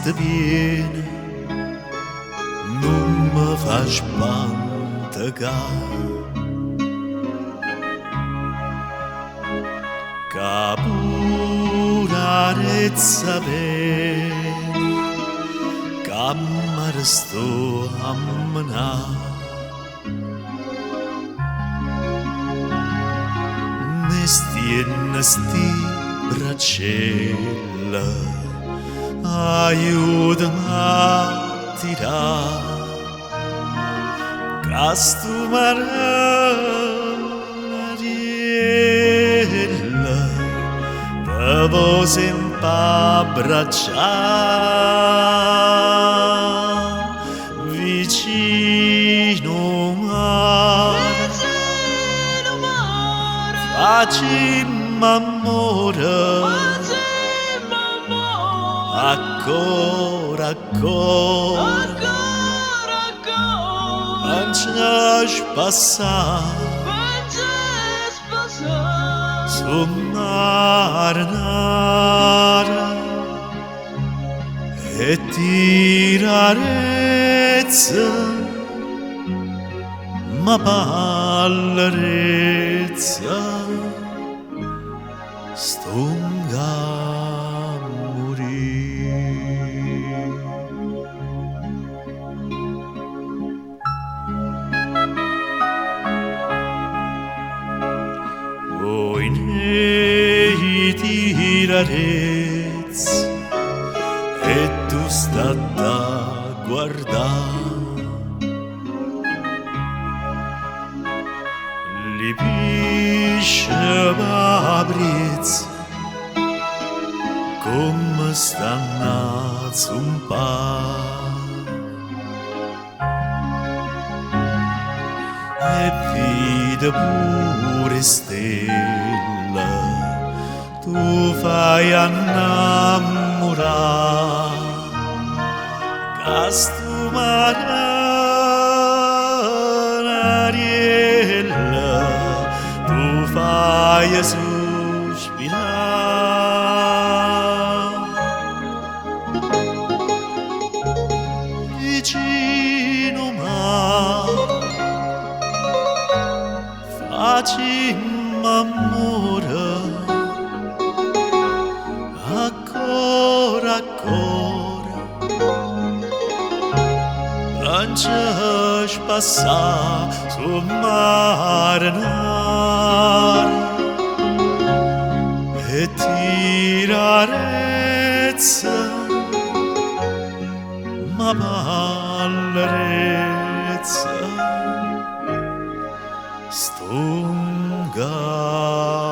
te viene, nun me fa spantecà. Ca pure 'a rezza vene, ch'a mare sto a menà. Me stienne sti braccelle, aiutame a tirà, ca stu marenariello te vo' sempe abbraccià. Vicino 'o mare, facimm' ammore, a core a core, a nce spassà. So' marenaro e tiro 'a rezza, ma p'allerezza stongo a murì. Oi ne' tira 'a rezza e tu statte a guardà. Li pisce p' 'a priezza comme stanno a zumpà. E vide pure 'e stelle, tu faje annammurà. Ca stu marenariello tu faje suspirà. Vicino 'o mare, facimm' ammore, a core a core, a nce spassà. So' marenaro e tiro 'a rezza, ma p'allerezza stongo a.